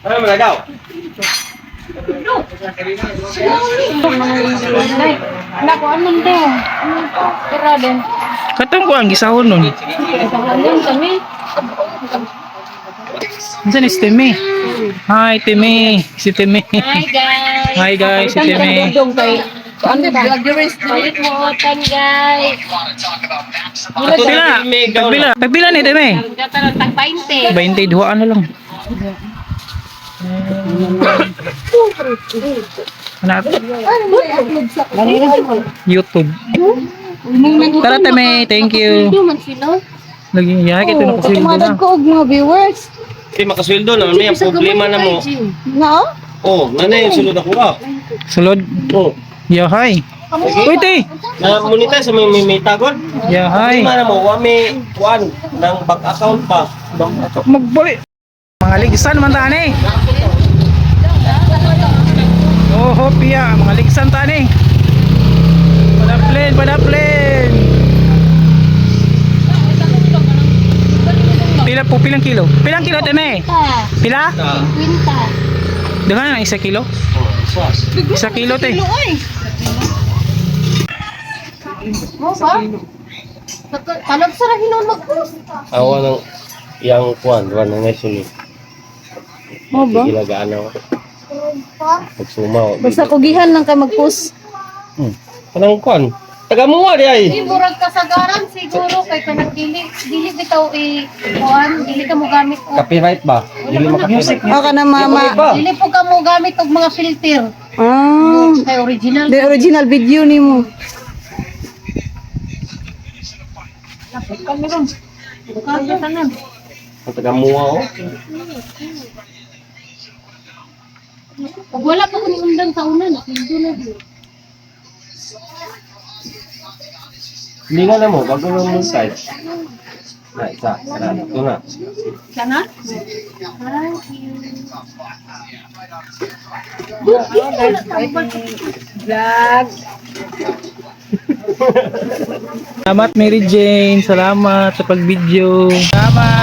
Ano man daw? Nako, anong daw? Anong pera din? Katong ko ang gisahon nun. Anong kami? Unsa ni si Timmy? Hi, Timmy. Si Timmy. Hi guys. Hi guys, si Timmy. Kay ano ba? Palit mo otan, guys. Pila? Tagpila? Tagpila ni Timmy? Karon tag 20. 20 duhaan na lang. Ano? YouTube. Tara, Timmy, thank you. Man sila. Lagi ya kito na kasi Tumadag ko og mga viewers. Di makasweldo naman may ang problema na mo. No? Oh, nanay yung sulod ako ah. Sulod. Oh. Ya hi. Uy, te. Na monetize may tagod. Ya hi. Problema na mo wa may kuan ng bank account pa. Bank account. Magbali. Mga ligsan man tani. Oh, hopia, mga ligsan tani. Padaplin, padaplin. Pila po, pilang kilo? Pilang kilo, Teme? Pila? Kwinta. Dengan na 1 kilo? Oh, isa. 1 kilo, te. Mo ba? Tanong sa hinon mag-post. Awa ng yang kuan, wa na sulod. Mo ba? Gilagaan ako. Pagsuma. Basta kugihan lang kay mag-post. Kanang kuan. Taga mo di ay. Di murag kasagaran siguro kay kanang dili dili bitaw i kuan, dili ka mo gamit og Copyright ba? Dili maka-copyright. O ka na mama. Ba? Dili po ka mo gamit og mga filter. Ah, Kay original. the original video nimo. Kaya tanan. Ang taga mua oh. Ug wala pa ko ni undang sa una na sildo na gyud. Hindi nga na mo, bago na mo site. Na, isa. Tara, ito na. Kana? Thank you. Salamat, Mary Jane. Salamat sa pag-video. Salamat.